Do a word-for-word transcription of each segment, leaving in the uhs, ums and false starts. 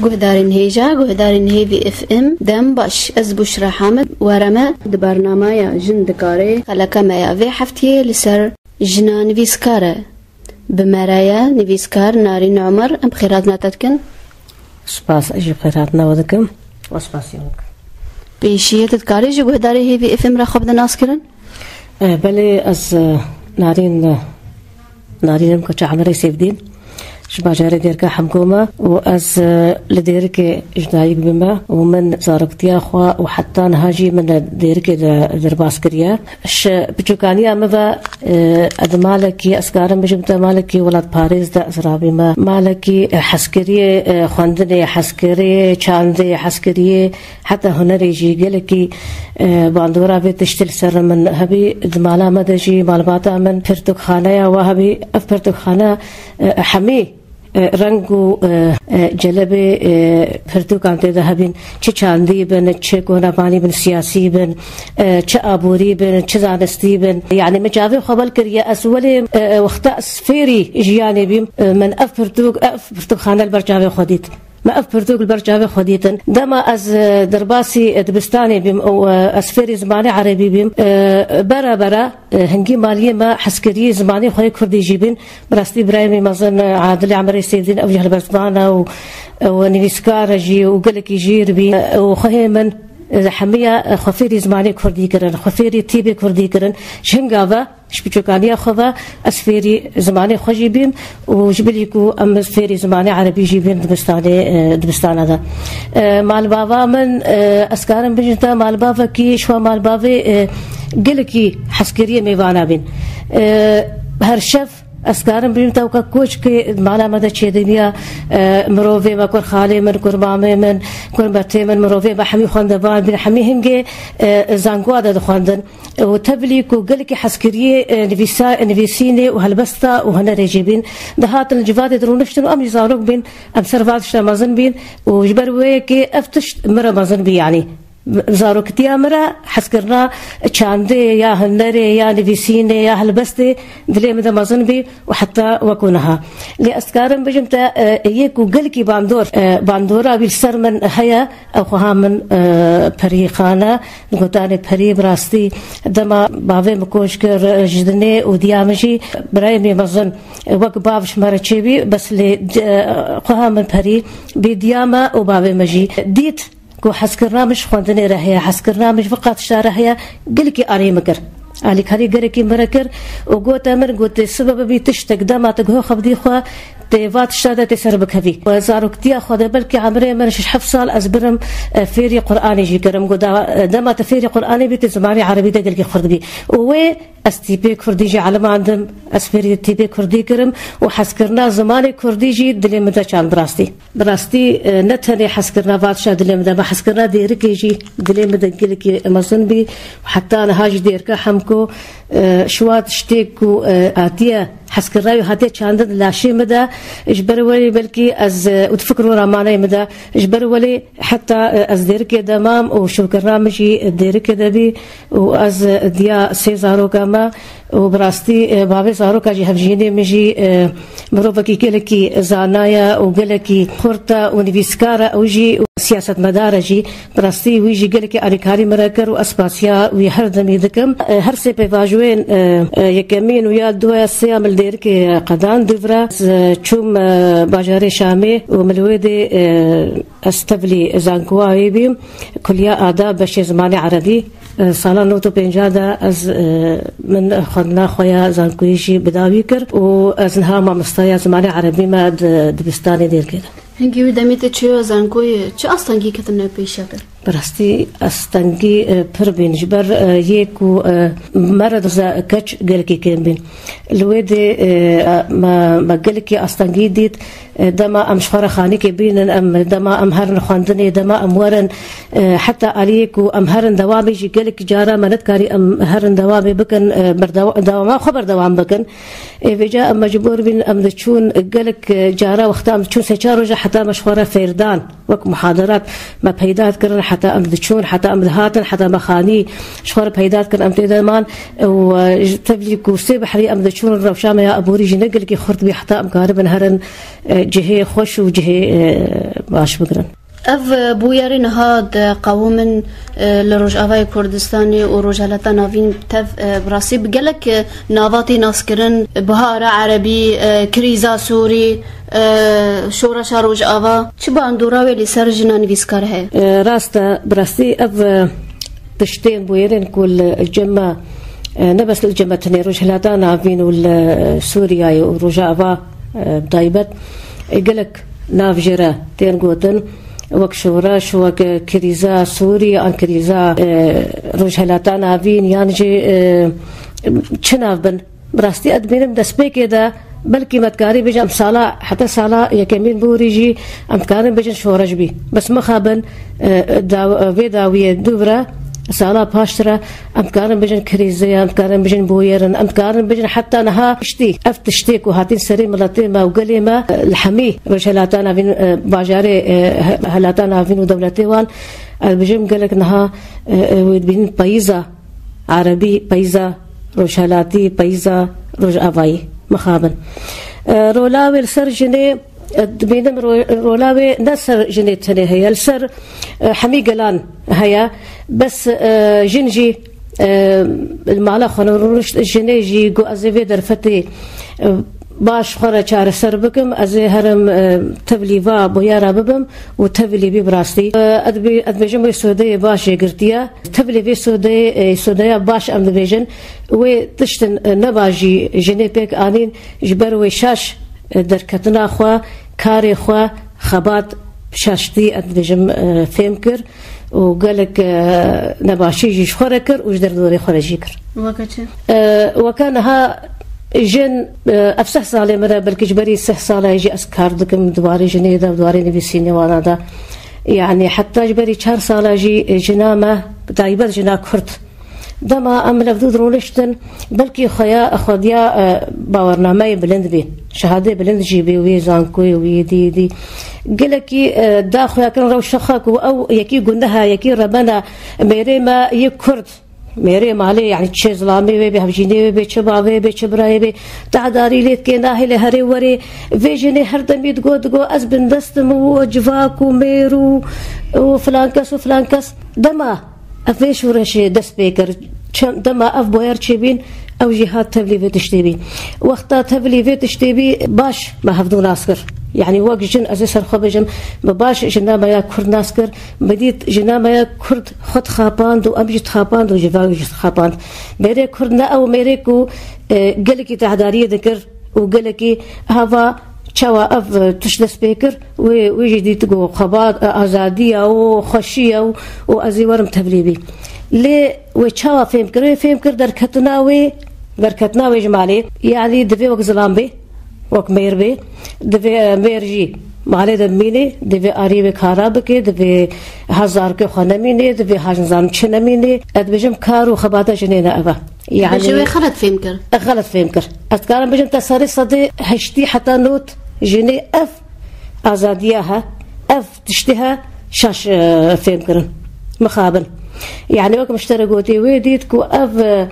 Guhdarên hêja, guhdarên Hêvî F M, dem baş. Ez Buşra Hamed, were me di bernameya Jin Dikare, xeleke me ya vê heftiyê li ser jina nivîskar e. Bi me re ye nivîskar Narîn Omer, em xêrhatina te dikin. Spas, ez jî xêrhatina we dikim. We spasiya we dikim. Pêşiyê tu dikarî ji guhdarê Hêvî F M re xwe bide naskirin? E, belê, ez, e, Narîn, e, Narîn im, koça Emerê Sêvdîn. Ji bajarê Dêrka Hemko me û ez, e, li Dêrikê ji dayik bûme û min zaroktiya xwe û heta niha jî min li Dêrikê de derbas kiriye. Ji piçûkaniya min ve, e, ez di malekî, ez karim bijim te, malekî welatparêz de ez rabîme. Malekî, e, hezkiriyê, e, xwendinê, hezkiriyê çandê, hezkiriyê heta hunerê jî gelekî, e, bandora vê tiştê li ser min hebî. Di mala me de jî malbata min pirtûkxaneya we hebî. Ev pirtûkxane, e, hemî, e, reng û, e, e, celebê, e, pirtûkan tê de hebîn. Çi çandî bin, çi konavanî bin, siyasî bin, e, çi aborî bin, çi zanistî bin. Yanî min çavê xwe bel kiriye. Ez welê, e, e, wexta ez fêrî jiyanê bîm, e, min ev pirtûk, ev pirtûkxane li ber çavê xwe dît. Me ev pirtûk li ber çavê xwe dîtin. Dema ez, e, derbasî, e, dibistanê bîm û, e, ez fêrî zimanê erebî bîm, e, bera bera, e, hingî maliyê me hezkiriyê zimanê xwe yê kurdî jî bîn. Bi rastî birayê min mezin, e, Adilê Emerê Sêvdîn, ew jî helbestvan e û, e, û nivîskar e jî û gelekî jîr bî. E, û xwehê min, e, hemiya, e, xwe fêrî zimanê kurdî kirin, xwe fêrî tîbê kurdî kirin. Ji hinga ve Ji piçokaniya xwe ve ez fêrî zimanê xwe jî bîm û ji bilî ku em fêrî zimanê erebî jî bîn dibistanê, e, dibistana de. E, malbava min, e, ez karim bijim te malbavekî, ji wan malbavê, e, gelekî hezkiriyê mêvana bîn. E, her şev ez karim bijim te weke koçkê mala me de çêdimiya, e, mirovê me, kurxalê min, kurmamê min, kurmetê min, mirovê me hemî xwendevan bîn, hemî hingê, e, zankoa de dixwendin. Û tevlî ku gelekî hezkiriyê, e, nivîsa-, nivîsînê û helbesta û hunerê jî bîn. Dihatin li civadê dirûniştin û em jî zarok bîn, em ser van tişta mezin bîn û ji ber wê yekê ev tişt min re mezin bî, yanî zaroktiya min re hezkirina çandê ya hunerê ya nivîsînê ya helbestê dilê min de mezin bî û heta wekû niha. Lê ez dikarim bijim te, e, yê ku gelkî bandor, e, bandora wî li ser min heye, ew xweha min, e, perîxane, gotanê perî bi rastî dema bavê min koç kir, e, ji dinê û diya min jî birayê min mezin, e, wek bav ji me re çêbî, bes lê, e, xweha min perî bî diya me û bavê me jî dît ku hezkirina min ji xwendinê re heye, hezkirina min ji vî qat tişta re heye, gelkî alî min kir. Alîkarî gelekî min re kir û gote min, gote, sibe bibî tiştek, dema tu guhê xwe bidî xwe, tê va tişta de tê ser bikevî. Zaroktiya xwe de belkî emrê min şeş heft sal ez birim, e, fêrî Qur'anê jî kirim. Got, da-, e, dema tu fêrî Qur'anê bî, tu zimanê erebî de gelkî xurt bî. Û wê ez tîpê kurdî jî elimandim, ez fêrî tîpê kurdî kirim û hezkirina zimanê kurdî jî dilê min de çand bi rastî. Bi rastî, e, ne tenê hezkirina va tişta dilê min de, me hezkirina Dêrikê jî dilê min de gelekî mezin bî. Heta niha jî Dêrka Hemko, e, şiwa tiştê ku, e, hatiye hezkirina wî hatiye çandin di laşê min de, ji ber welê belkî ez, e, û di fikr û ramanayê min de, ji ber welê heta, e, ez Dêrikê de mam û şûkirina min jî Dêrikê de bî û ez, e, diya sê zaroka me. Û bi rastî, e, bavê zaroka jî hevjînê min jî, e, mirovekî gelekî zana ye û gelekî xurt e û nivîskar e, ew jî siyasetmedar e jî. Bi rastî wî jî gelekî alîkarî min re kir û ez spasiya wî her demî dikim. E, her sê pêvajoyên, e, e, yekemîn û ya du ya sê ya min li Dêrikê qedan dûvre. Ez, e, çûm, e, bajarê Şamê û min li wê dê, e, ez tevlî zankowa wê bîm. Kuliya Adab beşê zimanê erebî. E, sala nod û pêncî de ez, e, min xwendina xwe ya zankoyî jî bi dawî kir û ez niha mamostaya zimanê erebî me di dibistanê Dêrikê de. Hingî wî demê te çêyo zankoyê çi astengî ketine pêşiya te? Bi rastî astengî, e, pir bîn. Ji ber, e, yê ku, e, me re diza keç gelekî kêm bîn. Li wê dê, e, me, me gelekî astengî dît. E, dema em ji xwe re xanîkê bînin, em dema em herin xwendinê, dema em werin, e, heta aliyê ku em herin dewamê jî gelek cara me nedikarî em herin dewamê bikin, e, berdewa-, dewama xwe berdewam bikin. Ê vêca em mecbûr bîn, em diçûn gelek, e, cara wexta em diçûn sê çar roja heta me ji xwe re fêrdan, wek muhaderat me peyda dikirin. Heta em diçûn, heta em dihatin, heta me xanî ji xwe re peyda dikin, em tê de man û, e, ji tevlî ku sê behrî em diçûn, rewşa me ya aborî jî ne gelekî xurt bî, heta em karibin herin, e, cihê xweş û cihê, e, baş bigirin. Ev, e, bûyerê niha diqewimin, e, li Rojavayê Kurdistanê û Rojhilata Navîn tev, e, bi rastî bi gelek, e, nava tê naskirin, Bihara Erebî, e, Krîza Sûrî, e, Şoreşa Rojava. Çi bandora wê li ser jina nivîskar heye? E, rast e, bi rastî ev, e, tiştên bûyerên ku li cem me, e, ne bes li cem me tenê Rojhilata Navîn û li Sûriyeyê û Rojava, e, bi taybet, e, gelek nav jê re tên gotin, wek şoreş, wek krîza Sûrî, an krîza, e, Rojhilata Navîn, yan jî, e, çi nav bin. Bi rastî ez dibînim destpêkê de belkî me dikarî bêjin em sala, heta sala yekemîn borî jî em dikarin bêjin şoreş bî. Bes mixabin, e, daw-, vê dawiyê dû re, sala paştire em dikarin bêjin krîze ye, em dikarin bêjin bûyer in, em dikarin bêjin heta niha piştî ev tiştê ku hatin serê miletê me û gelê me, e, li hemî Rojhilata Navîn, e, bajarê, e, he-, Hilata Navîn û dewletê wan, ez dibêjim gelek niha, e, e, wê dibînin peyîza Erebî, peyza Rojhelatî, peyza Rojavayî mixabin. E, rola wê li ser jinê, e, dibînim ro-, rola wê ne ser jinê tenê heye, li ser, e, hemî gelan heye. Bes, e, jin jî, e, li mala xwe ne rûnişt, jinê jî got, "Ez ê vê derfetê, e, baş xwe re çareser bikim, ez ê herim, e, tevlî va boyara bibim û tevlî bî bi rastî." E, ez dibê-, ez dibêjim wê sodeyê baş jê girtiye. Tevlî vê sodeyê, e, sodeya baş em dibêjin, wê tiştin, e, nebaş jî jinê pêk anîn, ji ber wê şaş, e, derketina xwe, karê xwe, xebat şaştî, ez dibêjim, e, fêm kir û gelek, e, nebaşî jî ji xwe re kir û ji derdorê xwe re jî kir. Weke çi? E, weke niha jin, e, ev sih salê min e, belkî ji berî sih sala jî ez kar dikim di warê jinê de, di warê nivîsînê wana de. Yanî heta ji berî çar sala jî, e, jina me, bi taybet jina Kurd, dema em li hevdû dirûniştin, belkî xweya, xwediya, e, bawernameyê bilind bî, şehadê bilind jî bî, wî zankoyê, wî dî, dî. Gelekî, e, da xuya kirin rewşa xwe ku ew yekî gundeha, yekî rebena mêrê me yê Kurd, mêrê malê, yanî çi zilamê wê bê, hevjînê wê bê, çi bavê bê, çi birayê bê, tehdarî lê dikê, nahêle herê werê. Vê jinê her demî digot, digot, "Ez bindest im û civak û mêr û, û filan kes û filan kes." Dema ev vê şoreşê dest pê kir, çem-, dema ev boyer çêbîn, ew jî hat tevlî vê tiştê bî. Wexta tevlî vê tiştê bî, baş me hevdû nas kir. Yanî wek jin, ez ê ser xwe bêjim, me baş jina me ya Kurd nas kir. Me dît jina me ya Kurd xwe dixapand û em jî dixapand û civak jî dixapand. Mêrê Kurd ne ew mêrê ku, e, gelekî tehdariyê dikir û gelekî hava çawa ev, e, tişt dest pê kir, wê, wê jî dît ku xebat, e, azadiya û xweşiya û, û ez ê werim tevlî bî. Lê wê çawa fêm kir? Wê fêm kir derketina wê, derketina wê ji malê, yanî divê wek zilam bê. Wek mêr bê, divê mêr jî malê de bimînê, divê arî wê kara bike, divê hezarkê xwe nemînê, divê haj nizanim çi nemînê. Ez dibêjim kar û xebata jinê ne ev e. Yanî Bêje wê xelet fêm kir. Xelet fêm kir. Ez dikarim bêjim te serê sedê heştî heta nod jinê ev azadiya he, ev tiştê he şaş, e, fêm kirin. Mixabin. Yanî wek min ji te re gotî, wê dît ku ev, e,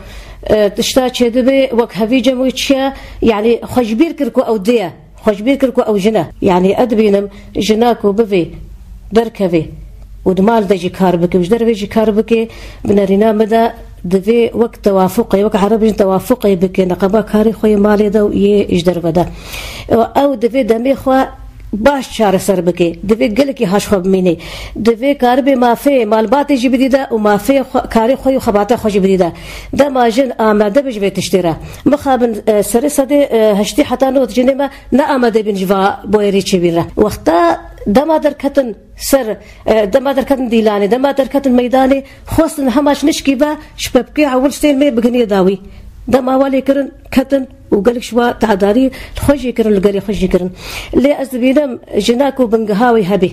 e, tişta çêdibe, wek hevî cem wî çi ye, yanî xwe ji bîr kir ku ew dê ye. Xwe ji bîr kir ku ew jin e. Yanî ez dibînim jina ku bivê derkevê û di mal de jî kar bike û ji derve jî kar bike, bi nerîna min de divê wek tewafuqê, wek ereb jin tewafuqê bike, neqeba karê xwe yê malê de û yê ji derve de. Ew divê demê xwe baş çareser bike. Divê gelekî haş xwe bimînê. Divê karibê mafê malbatê jî bidî de û mafê xwe, karê xwe û xebata xwe jî bidî de. Dema jin amade be ji vê tiştê re. Mixabin, e, serê sedê, e, heştî heta nod jinê me ne amade bîn ji va boyerê çêbîn re. Wexta dema derketin ser, e, dema derketin dîlanê, dema derketin meydanê, xwestin hema ji nişkî ve ji pepkê ewil stêl mê biginiyê dawî. Dema we lê kirin, ketin û gelek ji we tedarî li xwe jî kirin, li gelê xwe jî kirin. Lê ez dibînim jina ku bingeha wê hebê,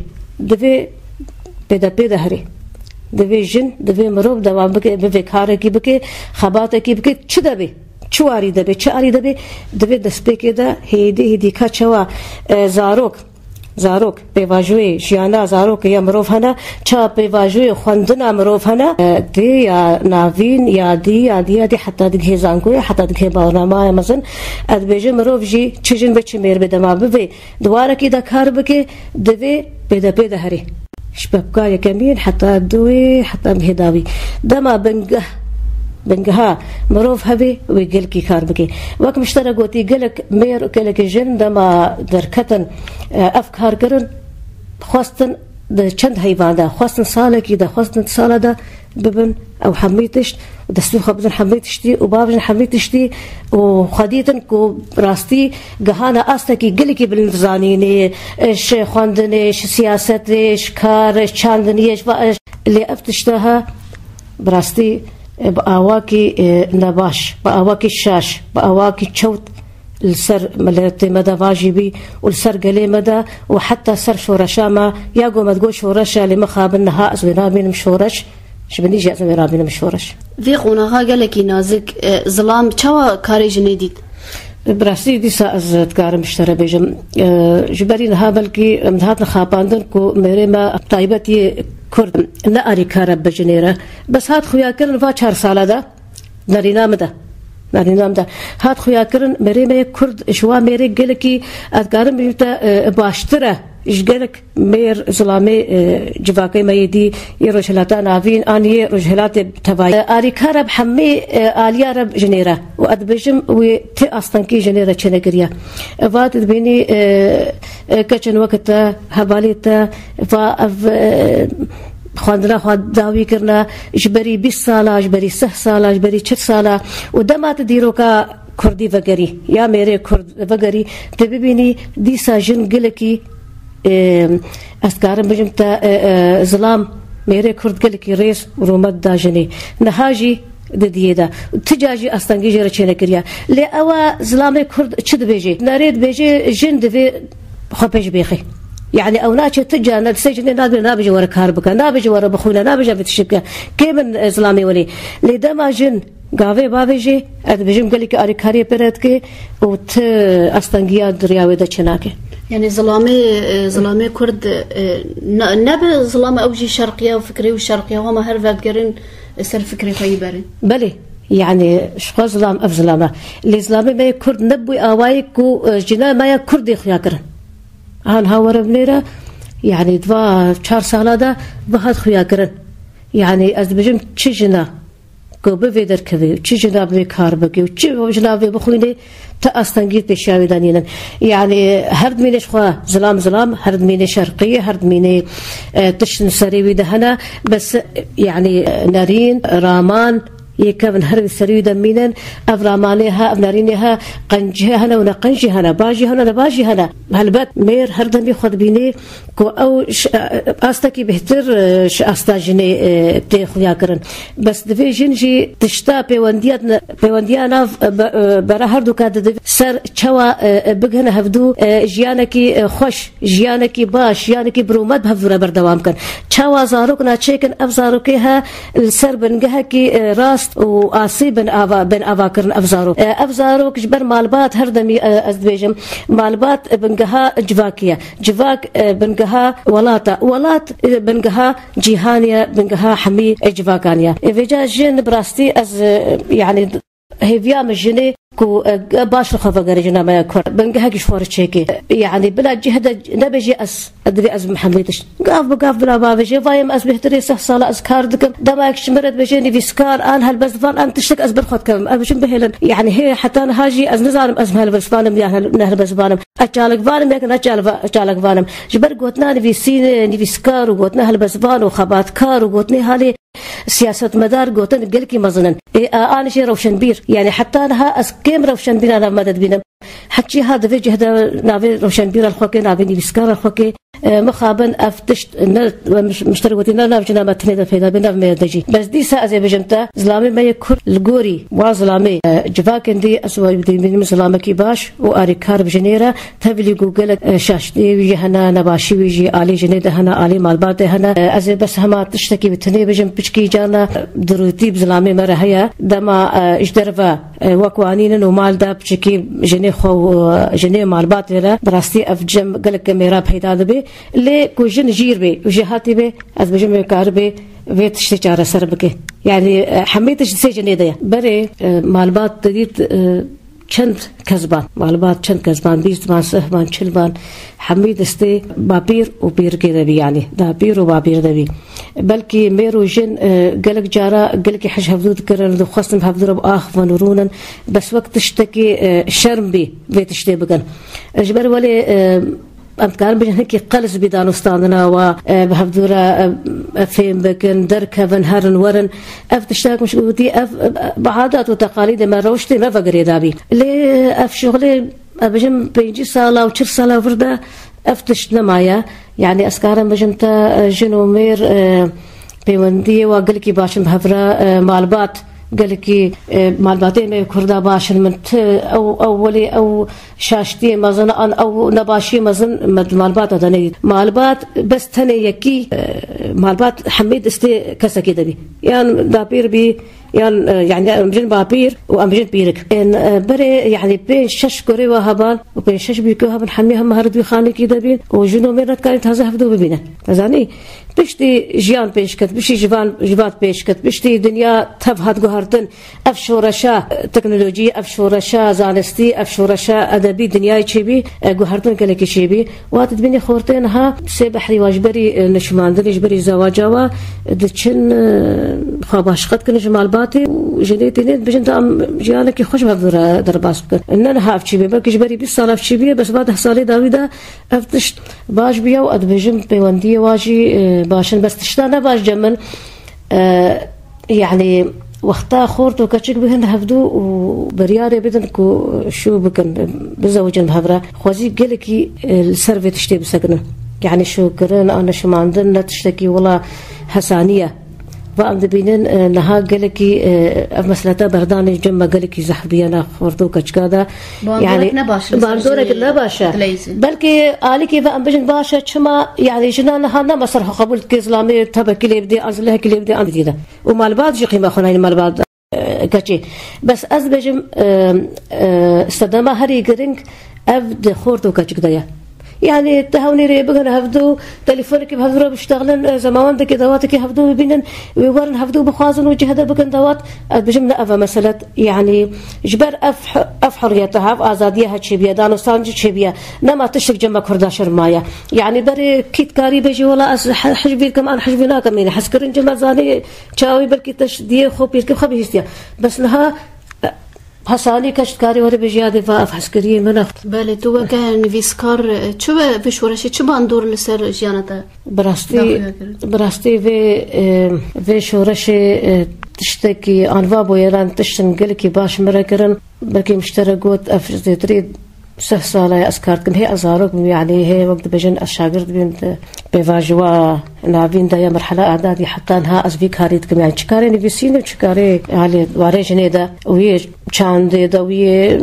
divê pêde pêde herê. Divê jin, divê mirov dewam bike, bivê karekî bike, xebatekî bike, çi de be, çi warî de be, çi alî de be, divê destpêkê de hêdî hêdî ka çawa, e, zarok Zarok, pêvajoyê jiyana zarokê ya mirov hene, ça pêvajoyê xwendina mirov hene, e, dê ya navîn, ya dî, ya dî, ya dî, heta digihê zankoyê, heta digihê barnamaya mezin. Ez dibêjim mirov jî çi jin be çi mêr be dema bivê di warekî de kar bike, divê pêde pêde herê. Ji pepka yekemîn heta duwê, heta bihê dawî. Dema bingeh, bingeha mirov hebe, wê gelkî kar bike. Wek min ji te re gotî, gelek mêr û gelek jin dema derketin, e, ev kar kirin, xwestin di çend heyvan de, xwestin salekî de, xwestin sala de bibin ew hemî tişt, destû xwe bidin hemî tiştî û bavêjin hemî tiştî û xwe dîtin ku rastî gihana astekî gelekî bilind zanînê, ji xwendinê, ji siyasetê, ji kar, ji çandiniyê, ji va-, lê ev tişta ha bi rastî, e, bi awakî, e, nebaş, bi awakî şaş, bi awakî çewt li ser miletê me de vajî bî û li ser gelê me de û heta ser şoreşa me, ya ku me digot şoreş e, lê mixabin niha ez wê nabînim şoreş, ji binî jî ez wê nabînim şoreş. Vê qonaxa gelekî nazik, e, zilam çawa karê jinê dît? Bi rastî dîsa ez dikarim ji te re bêjim. E, ji berî niha belkî em dihatin xapandin ku mêrê me taybetî Kurd ne alîkar e bi jinê re. Bes hat xuyakirin va çar sala de, nerîna min de. Nerîna min de. Hat xuyakirin mêrê me yê Kurd ji wa mêrê gelekî ez dikarim bêjim te, e, baştir e. Ji gelek mêr zilamê, e, civakê me yê dî yê Rojhilata Navîn an yê Rojhilatê tevayî. E, alîkar e bi hemî, e, aliya re jinê re. Û ez dibêjim wê ti astengî jinê re çênekiriye. E, va tu dibînî, e, e, keçên weke te, hevalê te, va ev, e, xwendina xwe dawî kirine ji berî bîst sala, ji berî sih sala, ji berî çil sala. Û dema tu dîroka Kurdî vegerî, ya mêrê Kurd vegerî, tu bibînî dîsa jin gelekî, e, ez dikarim bijim te, e, e, zilam, mêrê Kurd gelekî rêz û rûmet da jinê. Niha jî di diyê de. Ti ca jî astengî jê re çênekiriye. Lê ewa zilamê Kurd çi dibêje? Nerê dibêje jin divê xwe pêş bêxê. Yani ew naçe ti ca ne, di sê jinê nabêje, nabêje were kar bike, nabêje were bixwîne, nabêje vê tiştê bike. Kê min, e, zilamê welê? Lê dema jin gavê bavê jê, ez dibêjim gelekî alîkariyê pê re dike û ti astengiya di riya wê de çênake. Yani zilamê, e, zilamê Kurd, e, ne, nebe zilama ew jî şerqiya û fikrê û şerqiya, hema her vedigerin, e, ser fikrê xwe yî berê. Belê, yani ji xwe zilam ev zilam e. Lê zilamê me yê Kurd nebû awayî ku, e, jina me ya Kurdê xuya kirin. Anha were binêre, yani di va çar sala de bihat xuya kirin. Yani ez dibêjim çi jina ku bi vê derkevê û çi jina bi vê kar bike û çi jina vê bixwîne, ti astengî pêşiya wê de nînin. Yani her dimîne ji xwe zilam zilam, her dimîne şerqî, her dimîne, e, tiştin serê wî de hene, bes, e, yani, e, nerîn, raman, yê kevin her wî serî wî de mînin, ev ramanê ha, ev nerînê ha, qencî hene û ne qencî hene, bajî hene, ne bajî hene. Helbet mêr her demî xwe dibînê, ku ew ji, e, astekî bêhtir, e, ji asta jinê, e, tê xuya kirin. Bes divê jin jî tişta pêwendiya, pêwendiya nav, e, be-, e, bera herduka de divê ser çawa, e, e, bigihine hevdû, e, jiyanekî, e, xweş, jiyanekî baş, jiyanekî bi rûmet bi hevdû re berdewam kin. Çawa zarok naçêkin, ev zarokê he li ser bingehekî, e, rast û asî bin ava, bin ava kirin ev zarok. E, ev zarok ji ber malbat her demî, e, ez dibêjim, malbat, e, bingeha civakî ye. Civak, e, bingeha welat e. Welat, e, bingeha cîhanê ye, bingeha hemî, e, civakan ye. E, vêca jin bi rastî ez, e, yani hêviya min jinê ku, e, baş li xwe vegerê jina me ya Kurd. Bingehekî ji xwe re çêke. Yani bila cih de nebêjê ez, divê ez bim hemî tişt. Gav bi gav bila bavêjê, vayê min ez bêhtirê seh sala ez kar dikim. Dema yek ji min re dibêjê nivîskar, an helbestvan, an tiştek ez ber xwe dikevim. Ev jin bihêlin. Yani hê heta niha jî ez nizanim ez helbestvan im ya hel-, ne helbestvan im. Ez çalakvan im ya ne çalva-, çalakvan im. Ji ber gotina nivîsîn-, nivîskar û gotina helbestvan û xebatkar û gotinê halê siyasetmedar gotin gelkî mezin in. Ê, a, an jî rewşenbîr. Yani heta niha ez kêm rewşenbîra nav me de dibînim. Heçî ha divê cih de navê rewşenbîra li xwe kê, navê nivîskara li xwe kê. E, mixabin ev tişt ne, we miş-, mişter gotî, ne nav cina me tinê de peyda bê, nav me de jî. Bes dîsa ez ê bijim te, zilamê me yê Kurd li gorî wa zilamê, e, civakên dî, ez we dibînim zilamekî baş û arîkar bi jinê re, tevlî ku gelek, e, şaştiyê wî jî hene, nebaşî wî jî alî jinê de hene, alî malbatê hene. E, ez ê bes hema tiştekî bi tinê bijim, piçkî carna, e, dirûtî bi zilamê me re heye. Dema, e, ji derve e, wek wanînin û mal da piçikî jinê xwe û, e, jinê malbatê re, bi rastî ev cem gelek mêra peyda dibe. Lê ku jin jîr be û jêhatî be, ez bêjim wê karibe vê tiştê çareser bike. Yanî, e, hemî tişt sê jinê de ye. Berê, e, malbat didît, e, çend kes ban, malbat çend kes ban, bîst ban, sih ban, çil ban, hemî destê bapîr û pîrikê de bî, yanî dapîr û bapîr de bî. Belkî mêr û jin, e, gelek cara gelekî hij hevdû dikirin, dixwestin bi hevdû re biaxivin û rûnin, bes wek tiştekî, e, şerm bî vê tiştê bikin. E, ji ber welê, e, em dikarin bijin hinkî qels bî danûstandina wa, e, bi hevdû re, e, e, fêm bikin, derkevin, herin, werin. Ev tiştek min ji gotî, ev, e, bi adat û teqalîdê me, rewştê me ve girêdabî. Lê ev şixulê, e, bijim pêncî sala û çil sala vir de ev tişt nemaye. Yanî ez karim bijim te, e, jin û mêr, e, pêwendiyê wa gelekî baş in bi hev re, e, malbat, gelekî, e, malbatê me Kurda baş in min ti, ew, ew welê ew şaştiyê mezin an ew nebaşiyê mezin me di malbata de nedît. Malbat bes tenê yekî, e, malbat hemî destê kesekê de bî. Yan dapîr bî, yan, e, yanî em bijin bapîr û em bijin pîrik. Ên, e, berê, yanî pênc şeş kurê we heban û pênc şeş bîrkê we hebin, hemî hema her du xanekî de bîn û jin û mêr nedikarîn taze hevdû bibînin. Zanî, piştî jiyan pêş ket, piştî jivan, jivat pêş ket, piştî dinya tev hat guhertin, ev şoreşa, e, teknolojî, ev şoreşa zanistî, ev şoreşa edebî dinyayê çêbî, e, guhertin gelekî çêbî. Wa tu dibînî xortê niha sê behrî wa ji berî, e, nişimandinê, ji berî zewaca wa, e, diçin, e, xwe başqet kirin ji malbatê û jinê tênê dibêjin da em jiyanekî xweş bi hev re derbas bikin. Ne niha ev çêbî, belkî ji berî bîst sal ev çêbî ye, bes va deh salê dawî de ev tişt baş bûye û ez dibêjim pêwendiyê wa jî, e, baş in. Bes tişta ne baş cem min, e, yanî wexta xort û keçik bihin hevdû û biryarê bidin ku şû bikin, bizewicin bi hev re. Xwezî gelekî, e, li ser vê tiştê bisekinin. Yanî şûkirin, anişimandin ne tiştekî wila hesanî ye. Va em dibînin, e, niha gelekî, e, ev meseleta berdanê cem me gelekî zehf bûye nav xort û keçika de. Bandorek Yanî, ne baş e, li ser bandorek jî ne baş e. dileyîzin. Belkî alîkî ve em bijin baş e, çima, yanî, jina niha nema ser xwe qebûl dike, zilamê tebekî lê bidê, an zilehekî lê bidê, an didî de. Û malbat jî qîma xwe nayîne malbat, e, keçê. Bes ez dibêjim, e, e, sedema herî giring ev di xort û keçik de ye. Yanî, tu hewnî rê bigin hevdû, telefonekî bi hevdû re biştexlin, e, zemawendekî dawatekî hevdû bibînin, wê werin hevdû bixwazin û cihde bikin dawat. Ez bijim ne ev e meselet, yanî, ji ber ev, ev hurriyete, ev azadiye he çêbiye, danûstan jî çêbiye. Nema tiştek cem me Kurda şermaye. Yanî, berê kî dikarî bêjî, wela ez he-, hicvî dikim, an hicvî nakim, yanî, hezkirin cem me zanî, çawî belkî te diyê xwe, pîrkê xwe bihîstiye. Bes niha, e, Hesanî keç dikarî were bêjî, ya dê va ev hezkiriyê min e. Belê, tu weke nivîskar, çi we vê şoreşê çi bandor li ser jiyana te Bi rastî, daxuya kirin? Bi rastî vê, e, vê şoreşê, e, tiştekî anva boyeran tiştin gelekî baş min re kirin. Belkî min ji te re got, ev zêtirî sih sala ye ez kar dikim. Hê ez zarok bûm, yanî hê wek dibêjin ez şagird bûm, di pêvajoya navîn de ya merhela adadî heta niha ez vî karî dikim. Yanî çi karê nivîsîn û çi karê halê warê jinê de û yê çandê de û yê,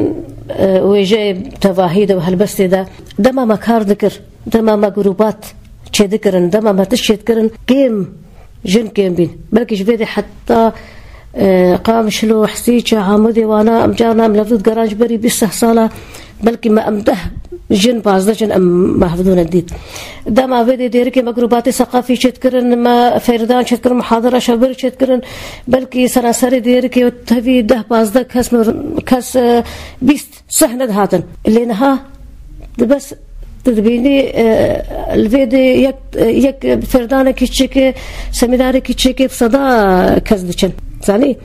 e, wêjeyê tevahî de û helbestê de dema me kar dikir, dema me grûbat çêdikirin, dema me tişt çêdikirin, kêm jin kêm bîn. Belkî ji vê de heta, e, Qamişlo, Hesîça, Amûdê, wana em carna em levdû digeran ji berî bîst seh sala, belkî me em deh jin, pazdeh jin em me hevdû nedît. Dema vê de dêrikê me grûbatê seqafî çêdikirin, me feyridan çêdikirin, muhadara şevbirî çêdikirin, belkî seranserê dêrikê tevî deh pazdeh kes, kes, e, bîst seh nedihatin. Lê niha tu bes tu dibînî, e, li vê de yek, yek fêrdanekî çêke, semînarekî çêke bi seda kes diçin. Zanî?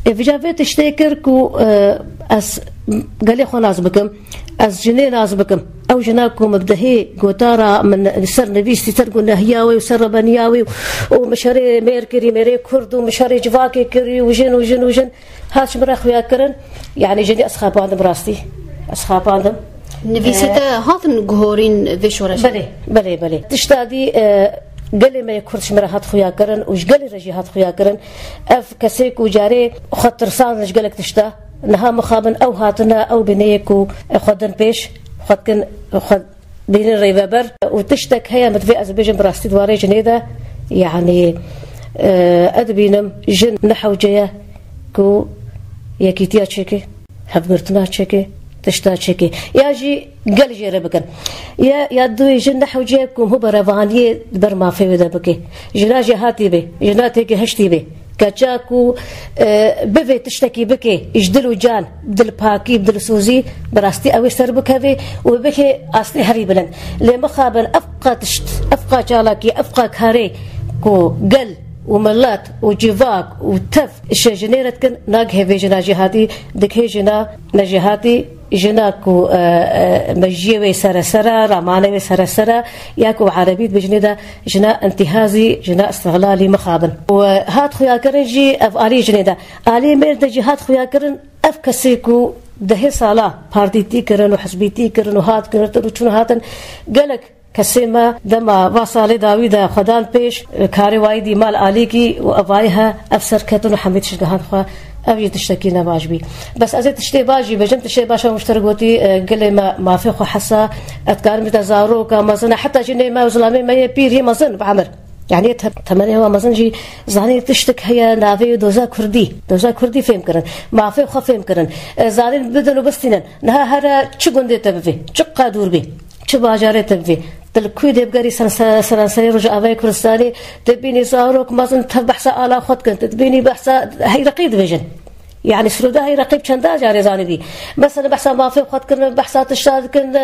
E, vêca vê tiştê kir ku, e, ez gelê xwe nas bikim, ez jinê nas bikim. Ew jina ku min bi dehê gotara min li ser nivîsî, ser gunehiya wê û ser rebeniya wê û min şerê mêr kirî, mêrê kurd û min şerê civakê kirî û jin û jin û jin. Hat ji min re xuya kirin, yanî jinî ez xapandim rastî. Ez xapandim. Nivîsê Ee, te hatin guhorîn vê şoreşê? Belê, belê, belê. Tişta dî, e, gelê me yê Kurd ji min re hat xuya kirin û ji gelê re jî hat xuya kirin. Ev kesê ku carê xwe tirsandin ji gelek tişta, niha mixabin ew hatine, ew bineyê ku, e, xwe din pêş, xwe dikin, xwe bînin rêveber û tiştek heye min divê ez bibêjim bi rastî di warê jinê de, yanî, e, ez dibînim jin ne hewce ye ku yekîtiya çêke. Hevgirtina çêke, tişta çêke. Ya jî gel jê re bikin. Ya, ya duyê jin nehewce ku hû berevaniyê di ber mafê wê de bike. Jina jêhatî be, jina têgihiştî be. Keça ku, e, bivê tiştekî bike, ji dil û can, dilpakî, dilsozî, bi rastî ew ê ser bikeve û bike astê herî bilind. Lê mixabin ev qa tişt, ev qa çalakî, ev qa karê ku gel û milet û civak û tev ji jinê re dikin, nagihê vê jina jêhatî, dikê jina nejêhatî, jina ku, e, e, mejiyê wê seresera, ramanê wê seresera, ya ku erebî dibêjinê de jina intihazî, jina îstixlalî mixabin. Û, e, hat xuyakirin jî ev alî jinê de. Alî mêr de jî hat xuyakirin ev kesê ku dehê sala partîtî kirin û hizbîtî kirin û hat girtin û çûn hatin gelek Kesê me dema va salê dawî de xwedan pêş, karê wayî dî mal alîkî û evayî he, ev serketin û hemî tiştgehand xwe, ev jî tiştekî ne baş bî. Bes ez ê tiştê baş jî bêjim, tiştê baş em ji te re gotî, e, gelê me mafê xwe hesa, ez dikarim bêjim te zaroka mezin e, heta jî nê me û zilamê me yê pîr yê mezin bi emir. Yanî te-, temenê wa mezin jî zanîn tiştek heye navê doza kurdî. Doza kurdî fêm kirin. Mafê xwe fêm kirin. E, zanîn bidin û bistînin. Niha here çi gundê te bivê, çi qadûr bî. Çi bajarê te bivê. Tu li ku dê bigerî ser-, ser-, seranserê Rojavayê Kurdistanê, tu bînî zarok mezin tev behsa ala xwe dikin, tu dibînî behsa heyreqî dibêjin. Yanî Sirûda heyreqî bi çenda carê zanibî. Mesela behsa mafê xwe dikin, behsa tişta dikin,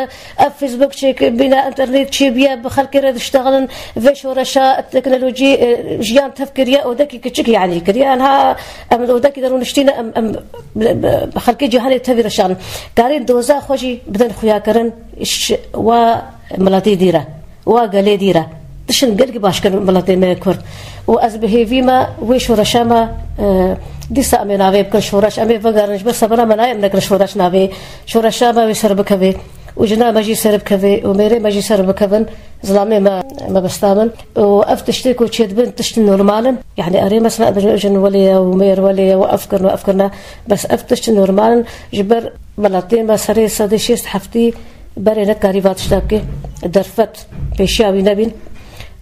ev Facebook çêk bîne, internet çêbûye, bi xelkê re diştexilin, vê şoreşa teknolojî, e, jiyan tev kiriye, odekî kiçik yanî kiriye. Niha em li odekî de rûniştîne, em, em bi, bi, bi xelkê cîhanê tevî re şan. Karên doza xwe jî bidin xuyakirin, ji wa miletê dî re, wa gelê dî re. Tiştin gelkî baş kir miletê me Kurd. Û ez bi hêvî me wê şoreşa me, e, dîsa em ê navê bikin şoreş, em ê vegerin, ji ber sebera me nayê em nekin şoreş navê. Şoreşa me wê ser bikevê. Û jina me jî ser bikevê, û mêrê me jî ser bikevin, zilamê me mebesta bin. Û ev tiştê ku çêdibin, tiştin normal in. Yanî erê mesela, jin welê ye û mêr welê ye û ev kirine û ev kirine. Bes ev tiştin normal in. Ji ber miletê me serê sedê şêst heftî berê nekarî va tişta bike. Derfet pêşiya wî nebîn.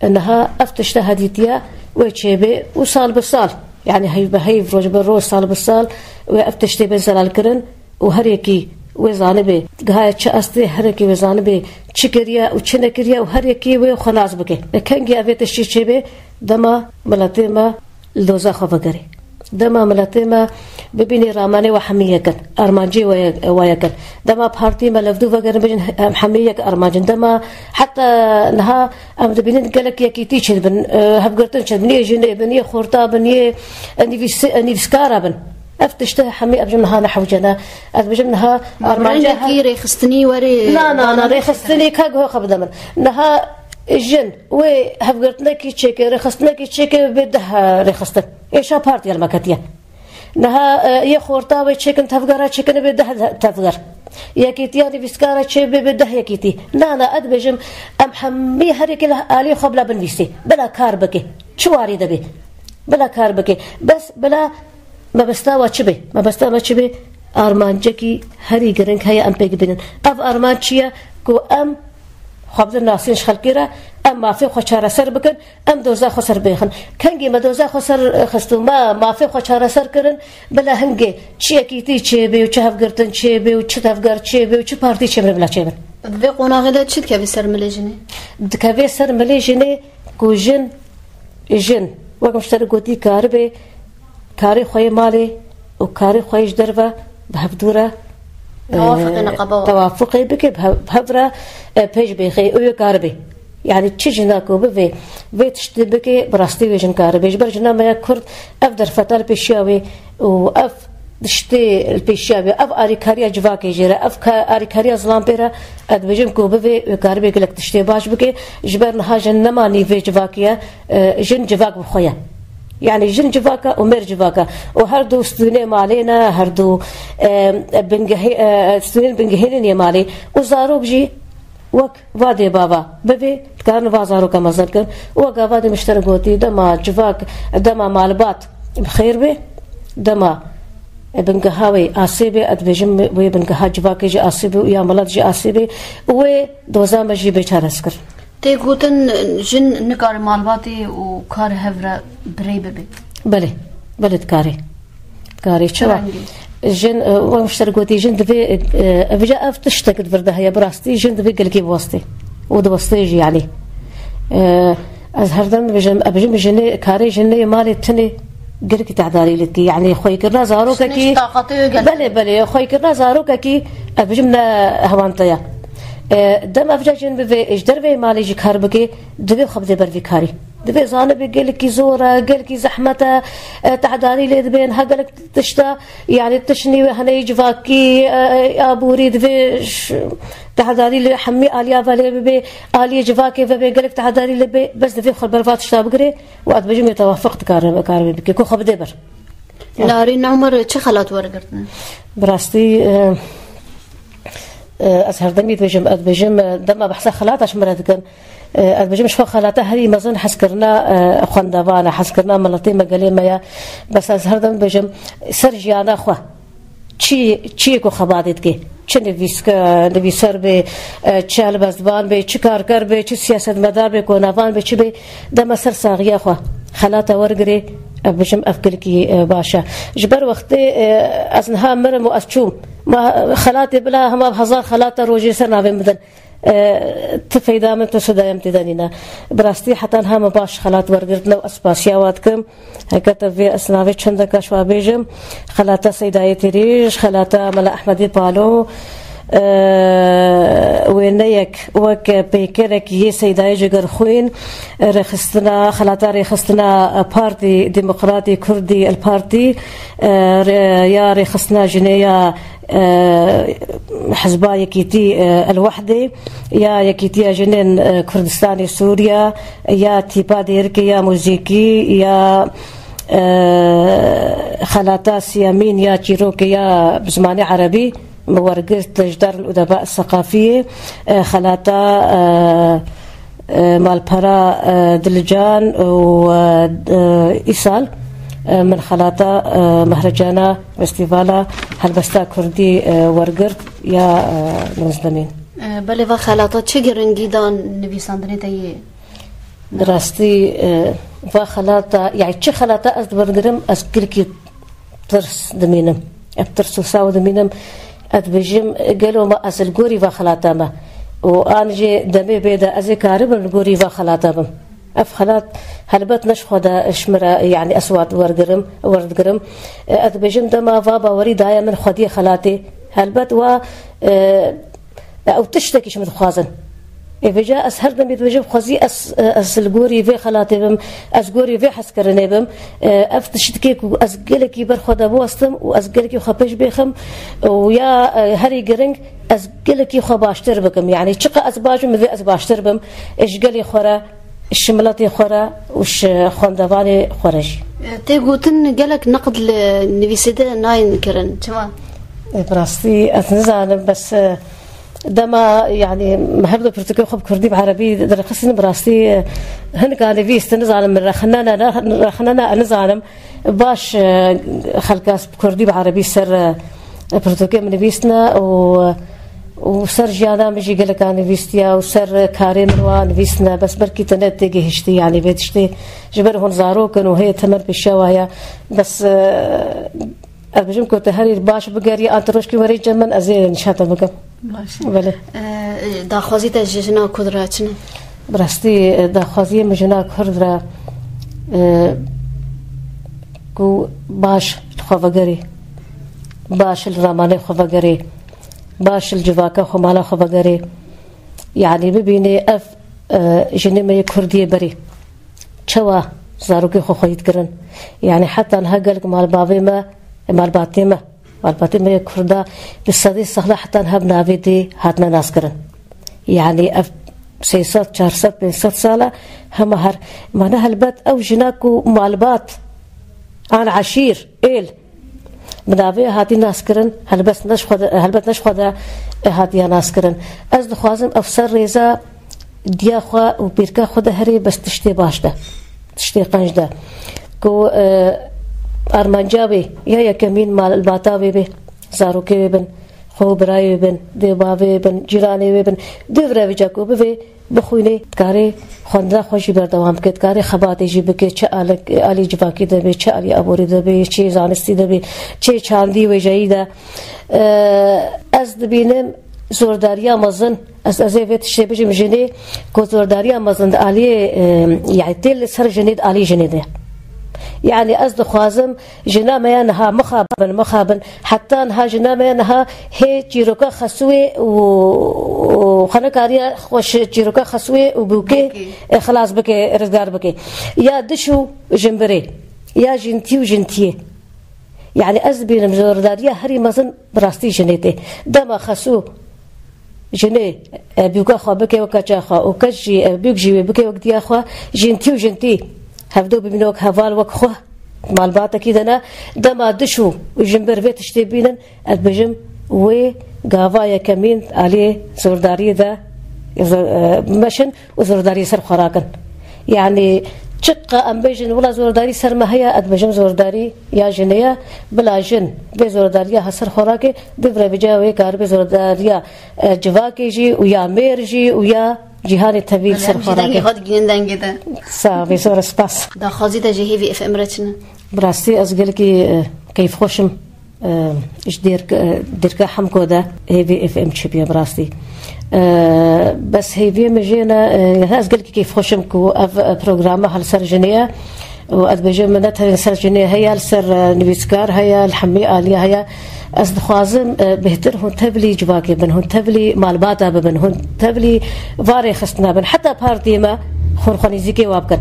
Niha ev tişta hedîtiya wê çêbê û sal bi sal, yanî heyv bi heyv, roj bi roj, sal bi sal wê ev tiştê bê zelalkirin. Û her yekî wê zanibê, gihaya çi astê, her yekî wê zanibê çi kiriye û çi nekiriye û her yekî wê xwe nas bike. E, kengî ev ê tiştî çêbê, dema miletê me li doza xwe vegerê. Dema miletê me bibînê ramanê we hemî yek in, armancê we ye-, we yek in. Dema partî me levdû vegerin bêjin em hemî yek armanc in. Dema heta niha em dibînin gelek yekîtî çêdibin, e, hevgirtin çêdibin, yê jinê bin, yê xorta bin, yê, e, nivîs-, e, nivîskara bin. Ev tiştê hemî em ji niha nehewce ne. Ez dibêjim niha armanca Rengekî he- rêxistinî werê Na, na, na, dana rêxistinî ka guhê xwe bide min. Niha jin wê hevgirtinekî çêke, rêxistinekî çêke bê deh, e, rêxistin. Êşa partiya li me ketiye. Niha, e, yê xorta wê çêkin tevgera çêkin bê deh tevger. Yekîtiya nivîskara çê bê bê deh yekîtî. Na, na, ez dibêjim em hemî her yekê li aliyê xwe bila binivîsê. Bila kar bike. Çi warî de bê. Bila kar bike. Bes bila Mebesta we çi be? Mebesta me çi be? Armancekî herî giring heye em pêk bînin. Ev armanc çi ye? Ku em xwe bidin nasîn ji xelkê re, em mafê xwe çareser bikin, em doza xwe ser bêxin. Kengî me doza xwe ser xist û me mafê xwe çareser kirin, bila hingê çi yekîtî çêbê û çi hevgirtin çêbê û çi tevger çêbê û çi partî çêbin bila çêbin. Di vê qonaxê de çi dikeve ser milê jinê? Dikeve ser milê jinê ku jin, jin, wek min ji te re gotî, karibe karê xwe yê malê û karê xwe yê ji derve bi hevdû re, Tewafuqê e, neqeba. Tewafuqê bike, bi hev-, bi hev re, e, pêş bêxê û yê karibe. Yanî çi jina ku bivê vê tiştê bike, bi rastî wê jin karibe. Ji ber jina me ya Kurd ev derfeta li pêşiya wê û ev tiştê li pêşiya wê, ev alîkariya civakê jê re, ev ka-, alîkariya zilam pê re, ez dibêjim ku bivê wê karibê gelek tiştê baş bike. Ji ber niha jin nema nîvê civakê ye, e, jin civak bi xwe ye. Yanî jin civak e û mêr civak e. Û her du stûnê malê ne, her du, e, bingehê-, e, stûnên bingehînên yê malê. Û zarok jî wek va dê bava bivê, dikarin va zaroka mezin bikin. Û wek gava dê min ji te re gotî, dema civak, dema malbat bi xêr bê, dema bingeha wê asê bê, ez dibêjim wê bingeha civakê jî asê bê û ya milet jî asê bê û wê doza me jî bê çareserkirin. Tê gotin, jin nikare malbatê û kar hev re bi rê bibe. Belê, belê dikare. Dikare. Çi Çawa? Rengî? Jin, e, wek ji te re gotî, jin divê, e, e, vêca ev tiştek di vir de heye, bi rastî jin divê gelkî biwestê û diwestê jî, yanî. E, ez her dem dibêjim, ez bêjim jinê, karê jinê malê tinê gelkî tehdarî li dikî, yanî xweyîkirina zarokekî. Jin taqatê wê gelkî. Belê, belê, xweyîkirina zarokekî, ez bêjim ne hewante ye. E, dem ev ca jin bivê, ji derveyê malê jî kar bike, divê xwe bide ber vî karî. Divê zanibe gelekî zor e, gelekî zehmet e, e, tehdarî lê dibên, ha gelek tişta, yanî tişt nî wê hene yê civakî, e, e, aborî divê ş-, tehdarî li hemî aliya ve lê bibe, aliyê civakê ve bê, gelek tehdarî lê bê, bes divê xwe ber va tişta bigire û ez dibêjim wê tewafiq dikare, kar wê bike, ku xwe bide ber. Narîn Omer çi xelat wergirtine? Bi rastî, e, e, ez herdemî dibêjim, ez dibêjim, e, dema behsa xelata ji min re dikin, e, ez dibêjim ji xwe xelata herî mezin hezkirina, e, xwendevan e, hezkirina miletê me, gelê me ye. Bes ez her dem dibêjim, ser jiyana xwe. Çi, çiyê ku xebatê dike. Çi nivîske-, nivîser bê, e, çi helbestvan bê, çi karker bê, çi siyasetmedar bê, konavan bê, çi bê, dema ser saxiya xwe xelata wergirê, ez bêjim ev gelekî, e, baş e. Ji ber wextê, e, ez niha mirim û ez çûm. Ma xelatê bila hema hezar xelata rojê ser navê min din. E, ti feyda min, ti suda ye min tê de nîne. Bi rastî heta niha min baş xelat wergirtine û ez spasiya wa dikim. Heke te vê ez navê çendeka ji wa bêjim. Xelata Seydayê Têrîj, xelata Mela Ehmedê Palo, e, wêneyek wek peykerek yê Seydayê Cegerxwîn, rêxistina, xelata rêxistina Partî Demokratî Kurdî El Partî, e, rê-, ya rêxistina jinê ya e, Hizba Yekîtî, e, El Wehdê, ya Yekîtiya Jinên, e, Kurdistanê Sûriye, ya tîpa dêrikê ya muzîkî, ya, e, xelata siyemîn ya çîrokê ya bi zimanê erebî, min wergirt ji Darul Udeba Seqafiyê, e, xelata, e, e, malpera, e, Dilcan û, e, e, îsal, e, min xelata, e, Mehrecana Festîvala Helbesta Kurdî, e, wergirt ya, e, Linzdemîn. E, belê va xelata çi giringî dan nivîsandinê te yê? Bi rastî, e, va xelata, yani çi xelata ez werdigirim, ez gelkî tirs dimînim. Ev tirs û saw dimînim. Ez dibêjim, gelo ma ez li gorî va xelata me û an jê demê bê de ez ê karibim li gorî va xelata bim. Ev xelat helbet ne ji xwe de ji min re, yani ez wat wergirim, werdigirim. Ez dibêjim dema va bawerî daye min xwediyê xelatê. Helbet wa, e, Ew tiştekî ji min dixwazin. Ê vêca ez her demê dibêjim, xwezî ez, ez li gorî vê xelatê bim, ez gorî vê hezkirinê bim. Ev tiştekê ku ez gelekî ber xwe de biwestim û ez gelekî xwe pêş bêxim û ya, e, herî giring ez gelekî xwe baştir bikim. Yanî çiqa ez baş bim, vê ez baştir bim. E, ji gelê xwe re, ji miletê xwe re û ji xwendevanê xwe re jî. Tê gotin gelek neqd li nivîsê de nayên kirin. Çima? E, bi rastî ez nizanim, bes, e, dema, yanî, me her du pirtûkê xwe bi kurdî, bi erebî derxistin, bi rastî, e, hinek a nivîs, nizanim, min rexnene, ne, rexnene, nizanim. Baş, e, xelk a bi kurdî, bi erebî ser, e, pirtûkê min nivîsne û, û ser jiyana min jî gelek a nivîstiye û ser karê min wa nivîsne. Bes belkî te ne têgihiştî, yanî vê tiştê ji ber hûn zarok in û hê temen pêşiya wa ye. Bes, e, ez bijim ku te herî baş bigerî, an tu rojkî werî cem min, ez ê nîşan te bikim. Baş e. Belê. E, daxwazî te ji jina Kurd re çi ne? Bi rastî, e, daxwaziyê min jina Kurd re, e, ku baş li xwe vegerê, baş li ramanê xwe vegerê, baş li civaka xwe, mala xwe vegerê. Yanî bibînê ev, e, jinê me yê Kurdiyê berê. Çawa zarokê xwe xweyî dikirin. Yanî heta niha gelek malbavê me, malbatê me, malbatê me yê Kurda bi sedê sala heta niha bi navê dê hatine naskirin. Yanî ev sê sed, çar sed, pênc sed sala hema her, mane helbet ew jina ku malbat, an eşîr, êl, bi navê hatî naskirin, helbet ne ji xwe de, helbet ne ji xwe de, e, hatiye naskirin. Ez dixwazim ev ser rêza diya xwe û pîrka xwe de herê, bes tiştê baş de, tiştê qenc de. Ku, e, armanca wê ya yekemîn malbata wê bê, zarokê wê bin, Xwe birayê bin, dê bavê bin, cîranê wê bin, dê vira vêca ku bivê, bixwînê, dikarê xwendina xwe jî berdewam bike, dikarê xebatê jî bike, çi alek-, alî civakî de be, çi alî aborî de be, çi zanistî de be, çi çandî wêjeyî de. E, ez dibînim zordariya mezin, ez, ez ê vê tiştê bijim jinê, ku zordariya mezin di aliyê, e, yani tê li ser jinê di alî jinê de. Yani ez dixwazim jina me ya niha mixabin, mixabin, heta niha jina me ya niha hê çîroka xesûyê û, û xwe nekariye xweş çîroka xesûyê û bûkê, e, xilas bike, rizgar bike. Ya diş û jimbirê, ya jintî û jintiyê. Yani ez dibînim zordariya herî mezin bi rastî jinê tê. Dema xesû jinê, e, bûka xwe bike wek keça xwe û keç jî, e, bûk jî wê bike wek diya xwe, jintî û jintî hevdo bibîne wek heval, wek xwe, malbatekî de ne. Dema diş û jimbir vê tiştê bînin, ez dibêjim wê gava yekemîn aliyê zordariyê de, e, meşin û zordariyê ser xwe rakin. Yani çiqa em bêjin wila zordarî ser me heye, ez dibêjim zordarî ya jinê ye, bila jin vê zordariya ha ser xwe rake, dê vira vêca wê karibe zordariya, e, civakê jî û ya mêr jî û ya cîhanê tevî li ser xwe rake. Dengê xwe digihînin dengê de. Sax bî, zor spas. Daxwazî te ji Hêvî F M re çi ne? Bi rastî ez gelekî, e, keyfxweş im. E, ji dêrk-, e, dêrka Hemko de Hêvî F M çêbûye bi rastî. E, bes hêviyê min jê ne, e, ez gelekî keyfxweş im ku ev, e, programa ha li ser jinê ye. Û ez dibêjim, min ne tenê li ser jinê heye, li ser, e, nivîskar heye, li hemî aliyê heye. Ez dixwazim, e, bêhtir hûn tevlî civakê bin, hûn tevlî malbata bibin, hûn tevlî va rêxistina bin. Heta partiyê me xwe, xwe nêzîkê wa bikin.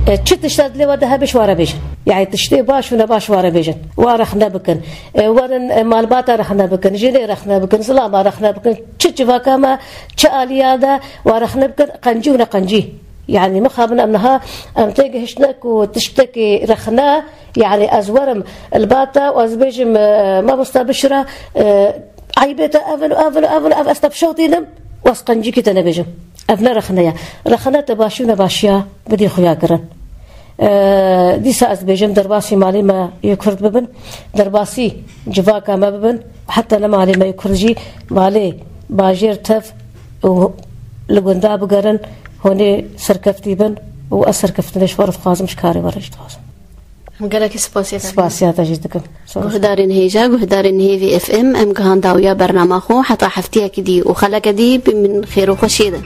E, çi tişta dilê we de hebe ji wa re bêjin. Yani tiştê baş û nebaş wa re bêjin. Wa rexne bikin. E, werin, e, malbata rexne bikin, jinê rexne bikin, zilama rexne bikin, çi civaka me, çi aliya de wa rexne bikin, qencî û neqencî. Yani mixabin em niha em têgihiştine ku tiştekî rexne, yani ez werim li ba te û ez bêjim, e, mamosta Bişra, e, eybê te ev in û ev in û ev in û ev, ez te bişewtînim û ez qencîkî te nebêjim. Ev ne rexne ye. Rexne te başî û nebaşiya bidî xuya kirin. E, dîsa ez dibêjim derbasî malê me yê Kurd bibin, derbasî civaka me bibin, heta ne malê me yê Kurd jî, malê bajêr tev û li gunda bigerin, hûnê serkeftî bin û ez serkeftinê ji we re dixwazim, ji karê we re jî dixwazim. Em gelekî spasiya te dikin. Spasiya te jî dikim. Sor. Guhdarên hêja, guhdarên Hêvî F M, em gihanda wîya bernama xwe, heta heftiyekî dî û xeleke dî bimînin xêr û xweşiyê de.